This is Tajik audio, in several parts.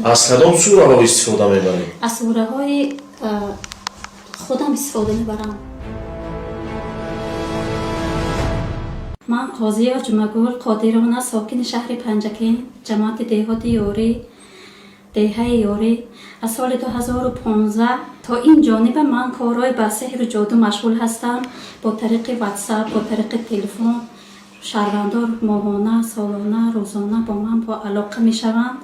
Аз кадом сураҳо истифода мебаред? Аз сураҳои худам истифода мебарам. Ман Қозиева Ҷумагул Қодировна, сокини шаҳри Панҷакент, ҷамоати деҳоти Ёрӣ, деҳаи Ёрӣ. Аз соли 2015 то ин ҷониба ман корҳои ба сеҳру ҷоду машғул ҳастам. Бо тариқи ватсап, бо тариқи телефон шаҳрвандор моҳона, солона, рӯзона бо ман бо алоқа мешаванд.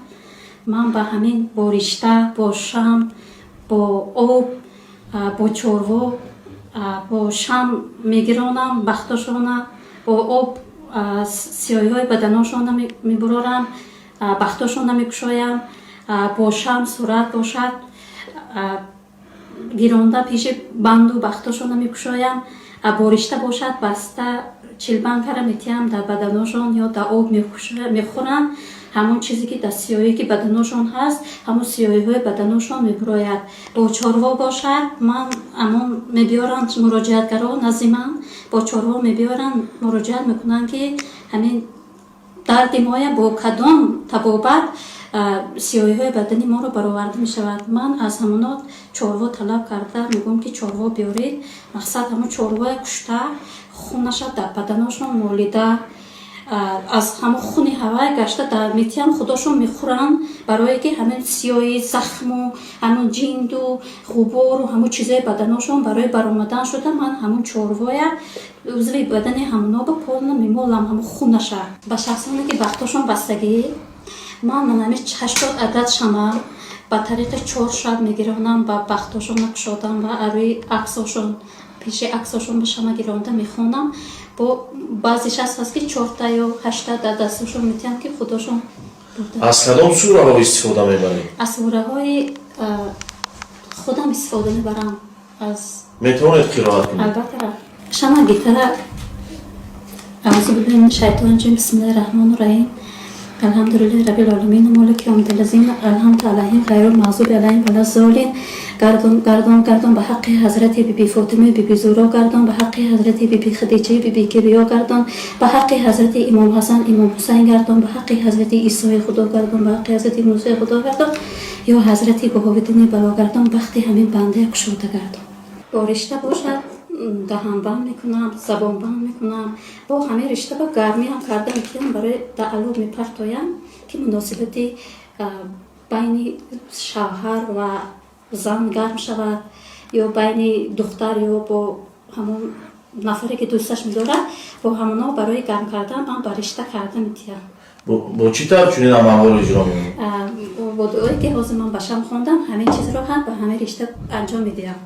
Ман ба ҳамин бо ришта, бо шам, бо об, бо чорво, бо шам мегиронам бахтошона, бо об сиёҳиҳои баданошона мебурорам, бахтошона мекушоям, бо шам сурат бошад гиронда пеши банду бахтошона мекушоям, бо ришта бошад баста чилбанкара метиҳам дар баданошон ё дар об мехӯранд. Ҳамон чизе ки дар сиёҳие ки баданошон ҳаст, ҳамон сиёҳиҳои баданошон мебурояд. Бо чорво бошад, ман ҳамон мебиёранд муроҷиатгаро назди ман, бо чорво мебиёранд, муроҷиат мекунанд, ки ҳамин дарди моя бо кадом табобат сиёҳиҳои бадани моро бароварда мешавад. Ман аз ҳамоно чорво талаб карда мегӯям, ки чорво биёред. Мақсад, ҳамон чорвоя кушта, хунаша дар баданошон молида, аз ҳамон хуни ҳавай гашта дар метиҳам, худошон мехӯранд, барое ки ҳамин сиёҳи захму ҳамон ҷинду ғубору ҳамон чизои баданошон барои баромадан шуда. Ман ҳамон чорвоя узви бадани ҳамоноба полно мемолам, ҳамон хунаша. Ба шахсоне ки бахтошон бастагӣ, ман манами 80 адад шама ба тариқи 4 шаб мегиронам, ба бахтошон кушодам ва арӯи аксошон, пеши аксошон ба шама гиронда мехонам. Бо баъзе шахс ҳаст, ки чорта ё ҳашта дар дастошон метиҳам, ки худошон. Аз кадом сураҳо истифода мебаред? Аз сураҳои худам истифода мебарам. Аз Метавонед қироат кунед? Албатта. Шама гитара. Аузу биллаҳи мин шайтони раҷим, бисмиллаҳи раҳмони раҳим, алҳамдулиллаҳи раббил оламин, молики явмиддин, лазина анъамта алайҳим, ғайрил мағзуби алайҳим валаззолин. Гардон, гардон, гардон, ба ҳаққи ҳазрати биби Фотима, биби Зуро гардон, ба ҳаққи ҳазрати биби Хадиҷа, биби Кибриё гардон, ба ҳаққи ҳазрати имом Ҳасан, имом Ҳусайн гардон, ба ҳаққи ҳазрати Исои Худо гардон, ба ҳаққи ҳазрати Мусои Худо гардон, ё ҳазрати Баҳовиддини Бало гардон, бахти ҳамин бандая кушода гардон. Бо ришта бошад, даҳанбанд мекунам, забонбанд мекунам. Бо ҳамин ришта ба гармиам карда метиҳам, барои дар алов мепартоям, ки муносибати байни шавҳар ва зан гарм шавад ё байни духтар ё бо ҳамон нафаре ки дӯсташ медорад, бо ҳамоно барои гарм кардан ман ба ришта карда метиҳам. Бо чӣ тавр чунин амалҳоро иҷро менамоед? Бо дуое ки ҳозир ман ба шам хондам, ҳамин чизро ҳам ба ҳамин ришта анҷом медиҳам.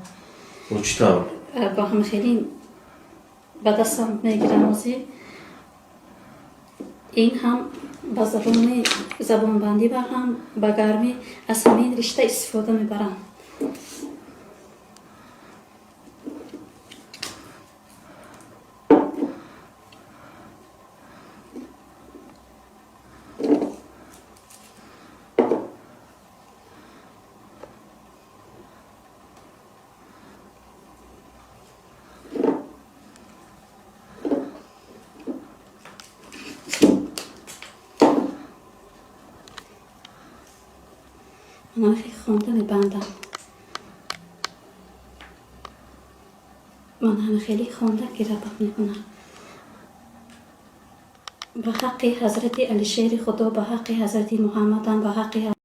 Бо чӣ тавр? Бо ҳам хеле ба дастам мегирам ҳозир. Ин ҳам ба забони забонбандӣ ва ҳам ба гармӣ аз ҳамин ришта истифода мебарам. Ман хеле хонда мебандам. Ман ҳама хеле хонда гирабақ мекунам. Ба ҳаққи ҳазрати Алишери Худо, ба ҳаққи ҳазрати Муҳаммадам, ба ҳаққи